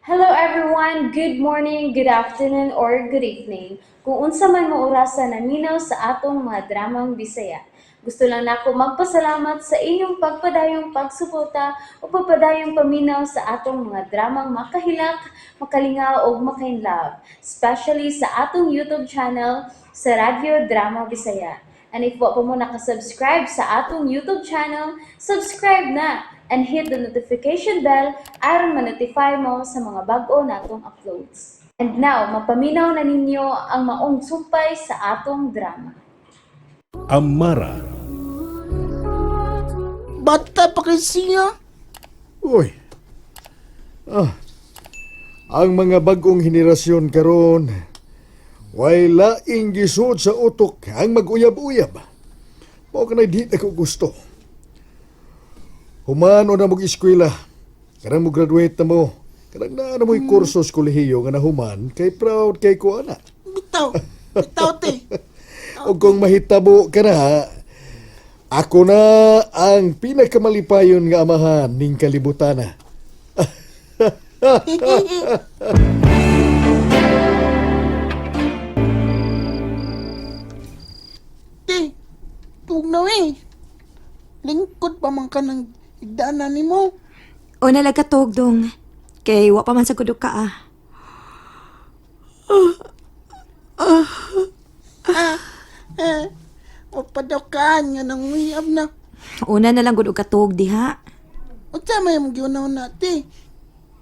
Hello everyone! Good morning, good afternoon, or good evening. Kung unsa man mo orasa naminaw sa atong mga dramang Bisaya. Gusto lang nako magpasalamat sa inyong pagpadayong pagsuporta o pagpadayong paminaw sa atong mga dramang makahilak, makalingaw ug makainlove, especially sa atong YouTube channel sa Radyo Drama Bisaya. And if wa pa mo nakasubscribe sa atong YouTube channel, subscribe na and hit the notification bell aron ma-notify mo sa mga bag-o natong uploads. And now, mapaminaw na ninyo ang maong sumpay sa atong drama. Amara. Bata pa kasi siya. Uy. Ah. Ang mga bagong henerasyon karon way laing gisuod sa utok ang mag-uyab-uyab. Mao kanay di na ko gusto. Human o na mong eskwela, kanang mo graduate na mo, kanang naa na mo'y kurso sa kolehiyo nga nahuman, kay proud kay ko ana. Bitaw. Bitaw te. O kung mahitabo ka na, ako na ang pinakamalipayon nga amahan ning kalibutana. Te, tugnaw eh. Lingkod pa man ka ng higdaanan nimo. O nalagatog dong. Kay wa pa man sa kudok ka ah. Eh, o padaw-kaan nga nang uyab na. Una na lang gud og katog diha. Unsa may mong giunaw na te?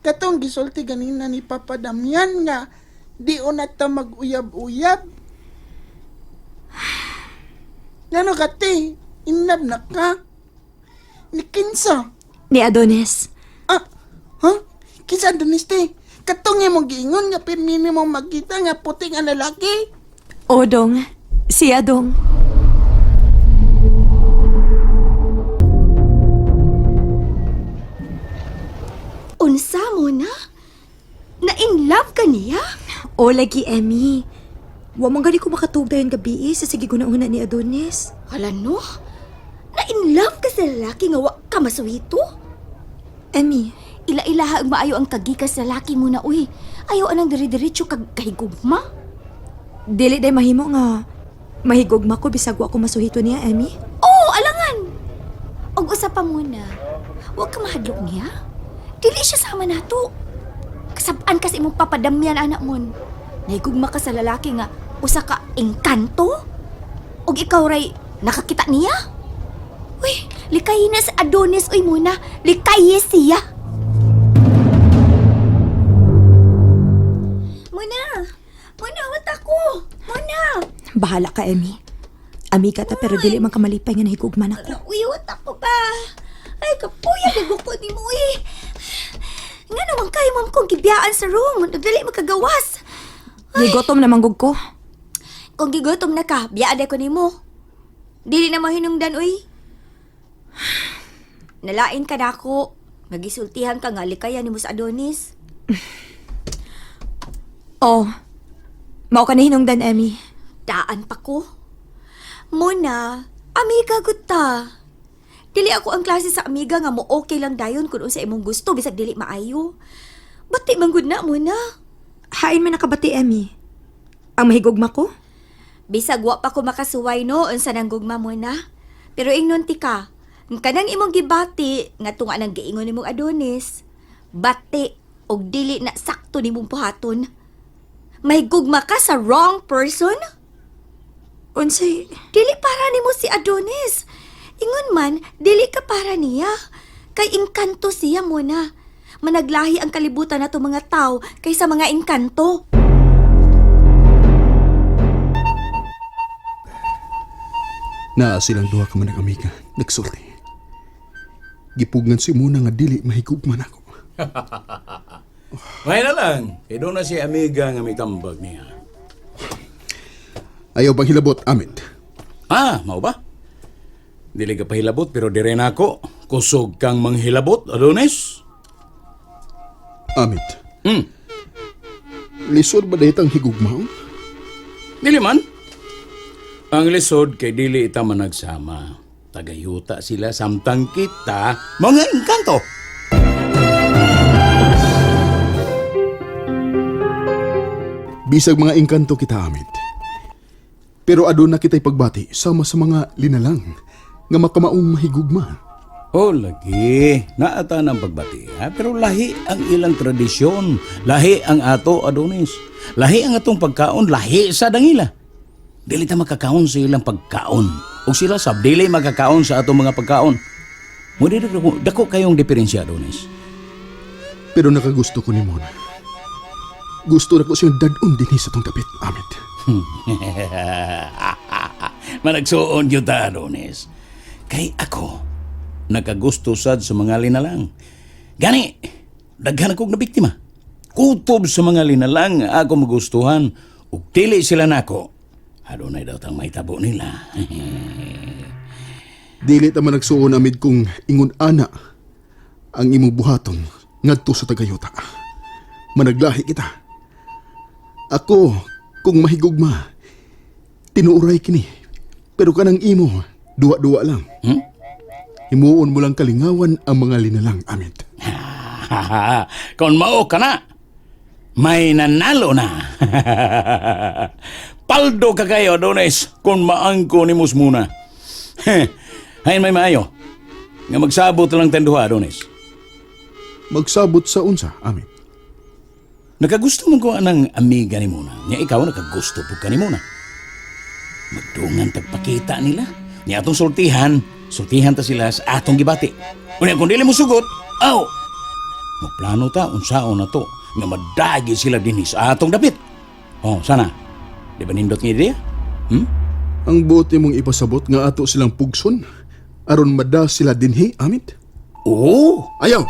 Katong gisulti ganina ni Papa Damian nga di una ta mag-uyab-uyab. Ngano ka te? Inlove na ka? Ni kinsa? Ni Adonis. Ah, huh? Kinsa Adonis te? Katong imong giingon nga pirmi nimo magkita nga puti nga lalaki. O dong. Siya dong. Unsa mo na? Na in love ka niya? O lagi Emmy. Wa man gani ko makatug dayon gabi eh, sa sige guna-una ni Adonis. Hala no? Na in love ka sa lalaki nga wa ka masuhito? Emmy, Ila-ilaha ang maayo ang kagikas sa lalaki mo na uy. Ayaw anang dire-diretso kag kahigugma. Dili day mahimo nga mahigugma ko bisag wa ko masuhito niya, Emmy. Oo, alangan. Og usa pa muna. Wa ka mahadlok niya. Dili siya sama nato. Kasab-an kasi imong papadamyan anak mon. Nahigugma ka sa lalaki nga usa ka engkanto. Og ikaw ray nakakita niya. Uy, likay na sa Adonis uy muna. Likay siya. Muna. Muna, wat ako. Muna. Bahala ka, Emmy. Amiga ta pero dili man ka malipay nga nahigugma nako. Uy, wat ako ba? Ay, kapuya, naguko ni mo, uy. Nga naman kayo, ma'am, kong gibiyaan sa room. Nagdali makagawas. Gigotom na manggug ko. Kung gigutom na ka, biyaan ko nimo. Dili na mahinungdan, uy. Nalain ka na ako. Nagisultihan ka nga, likayan nimo sa Adonis. Oh. Mao ka na hinungdan, Emmy. Daan pa ko. Muna, amiga gud ta. Dili ako ang klase sa amiga nga mo okay lang dayon kung unsa imong gusto bisag dili maayo. Bati man gud na muna. Hain man nakabati, Emmy. Ang mahigugma ko? Bisag wa pa ko makasuway no unsa nang gugma mo na. Pero ingnon ti ka, kanang imong gibati nga tunga nang giingon nimong Adonis. Bati og dili na sakto nimong buhaton. May gugma ka sa wrong person? Unsay Dili para nimo si Adonis. Ingon man, dili ka para niya. Kay engkanto siya muna. Managlahi ang kalibutan nato mga tao kaysa mga engkanto. Naa silang duha ka man amiga, nagsulti. Gipugngan si muna nga dili mahigugman ako. Ngayon na lang, kay doon na si amiga nga may tambag niya. Ayaw bang hilabot, Amit? Ah, mao ba? Dili ka pahilabot pero dire na ako. Kusog kang manghilabot, Adonis. Amit. Hmm. Lisod ba dahit ang higugmaon? Dili man. Ang lisod kay dili ita managsama. Tagayuta sila samtang kita mga engkanto. Bisag mga engkanto kita, Amit. Pero aduna kita'y pagbati sama sa mga linalang nga makamaong mahigugma. Oh, lagi. Naata ng pagbati. Ha? Pero lahi ang ilang tradisyon. Lahi ang ato, Adonis. Lahi ang atong pagkaon. Lahi sa dangila. Dili ta makakaon sa ilang pagkaon. O sila sab, dili makakaon sa atong mga pagkaon. Muna dako, dako kayong diferensya, Adonis. Pero nakagusto ko ni Mona. Gusto na ko siyang dadon dinhi sa tong dapit, Amit. Managsuon gyud ta, Adonis. Kay ako, nakagusto sad sa mga linalang. Gani, daghan akong nabiktima. Kutob sa mga linalang ako magustuhan ug dili sila nako. Adunay daw tang mahitabo nila. Dili ta man nagsuon amid kung ingon ana ang imong buhaton ngadto sa tagayuta. Managlahi kita. Ako kung mahigugma tinuoray kini. Pero kanang imo duwa-duwa lang. Hmm? Himuon mo lang kalingawan ang mga linalang amit. Kung mao ka na, may nanalo na. Paldo ka kayo, Adonis, kung maangko ni muna. Hain may maayo. Nga magsabot lang tanduha, Adonis. Magsabot sa unsa amit. Nakagusto mo ko anang amiga ni Muna. Nya ikaw nakagusto po ka ni Muna. Magdungan tagpakita nila. Nya atong sultihan, sultihan ta sila sa atong gibati. Unya kung dili mo sugot, aw! Magplano ta unsaon na to nga madagi sila dinhi sa atong dapit. Oh, sana. Di ba nindot nga ideya? Hmm? Ang buti mong ipasabot nga ato silang pugson aron mada sila dinhi amit. Oo. Ayaw.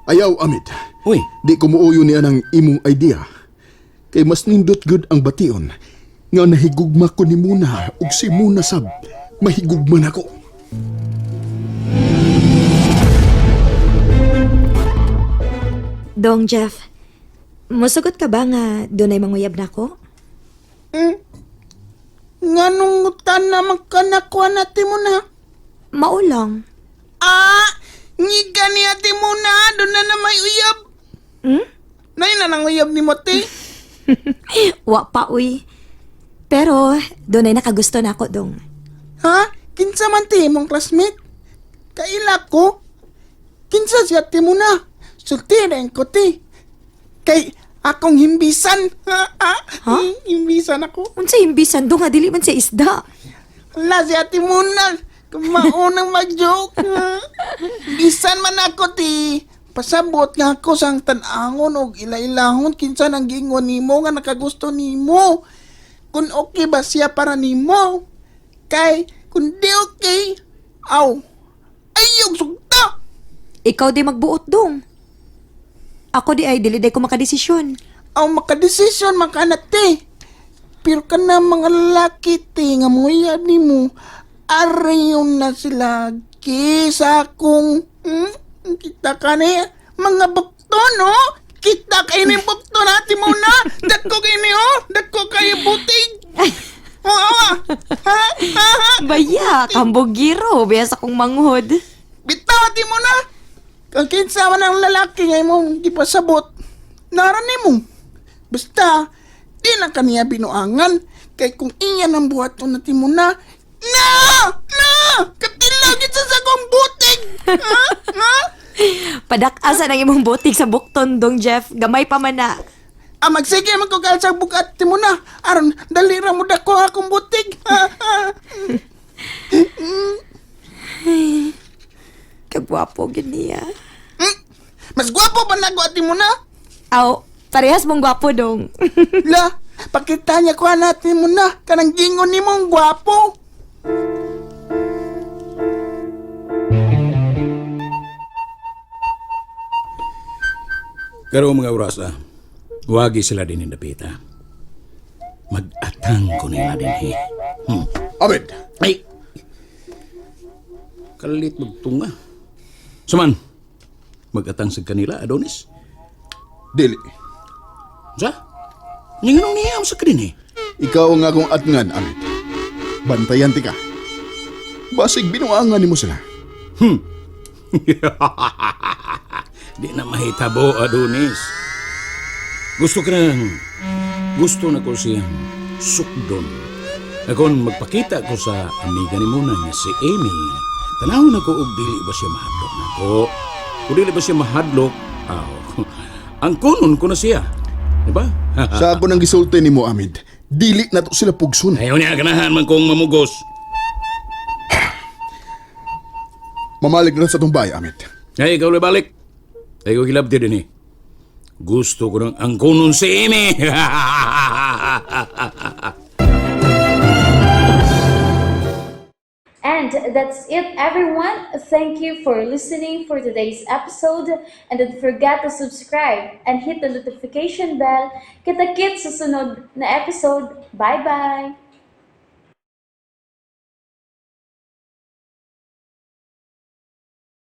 Ayaw amit. Uy, Di ko muuyo niya ng imong idea. Kay mas nindot gud ang bation nga nahigugma ko ni Muna ug si Muna sab mahigugma nako. Dong Jeff, musugot ka ba nga dunay manguyab nako? Nganong ngutan naman ka nakuha natin mo na? Maulang. Ah! Ngiga ni ate mo na! Doon na na may uyab! Hmm? Nay na nang uyab ni mo, te. Wa pa uy. Pero dunay nakagusto nako dong. Ha? Kinsa man ti imong classmate? Kaila ko? Kinsa siya ate mo na? Sulti na ko, te. Kay akong himbisan. Ha? Ha? Ha? Himbisan ako. Unsa imbisan dong nga dili man sa isda. Hala, si ate Muna. Maunang mag-joke. Bisan man ako, ti. Pasabot nga ako sang tan-angon og ilailahon kinsa nang giingon nimo nga nakagusto nimo. Kung okay ba siya para nimo? Kay kung di okay, aw, ayog sugta. Ikaw di magbuot dong. Ako di ay dili day ko makadesisyon. Aw makadesisyon man ka na, te. Pero ka na mga lalaki, te, nga muyab nimo, arayon na sila kisa kung kita ka ni mga bukto, no? Kita kayo ni bukto natin muna. Dako kayo ni, oh. Dako kayo butig. Oh, awa. Ha? Ha? Ha? Baya, kambogiro, biya sa kong manghod. Bitaw ati mo na. Kang kinsa man ang lalaki nga imong gipasabot, naran nimo. Basta, di na kaniya binuangan. Kay kung iya nang buhaton na mo na, na! Na! Katilagit sa sagong butig! Ha? Ha? Padak-asa ng imong butig sa bukton dong Jeff, gamay pa man na. Ah, magsige man ko sa bugat mo na. Aron, dali ra mo dako akong butig. Ha? Ha? Kagwapo gyud niya. Hmm? Mas gwapo pa na ati mo na. Aw, parehas mong gwapo dong. La, pakita niya ko natin mo na. Kanang gingon ni mong gwapo. Karon mga oras ah, wagi sila din dapita. Mag-atang ko nila din eh. Amit, Ay! Kalit magtunga. Suman, mag-atang sa kanila, Adonis. dili. Sa? Ninganong niya sa kadin eh. Ikaw ang akong atngan, Amit. Bantayan ti ka. Basig binuangan nimo sila. Di na mahitabo, Adonis. Gusto ka nang, gusto na ko siyang sukdon. Na kung magpakita ko sa amiga ni Muna nga si Amy, tanaw na ko og dili ba siya mahadlok nako. Kung dili ba siya mahadlok, aw, ang kunon ko na siya. Di ba? Sa ako nang gisulti nimo, Amid, dili na to sila pugson. Ayaw niya ganahan man kong mamugos. Mamalig na lang sa tumbay, Amid. Ay, ikaw ulit balik. Ay, ko kilabti din eh. Gusto ko ng angkonon si Amy. And that's it, everyone. Thank you for listening for today's episode. And don't forget to subscribe and hit the notification bell. Kita-kits sa sunod na episode. Bye-bye!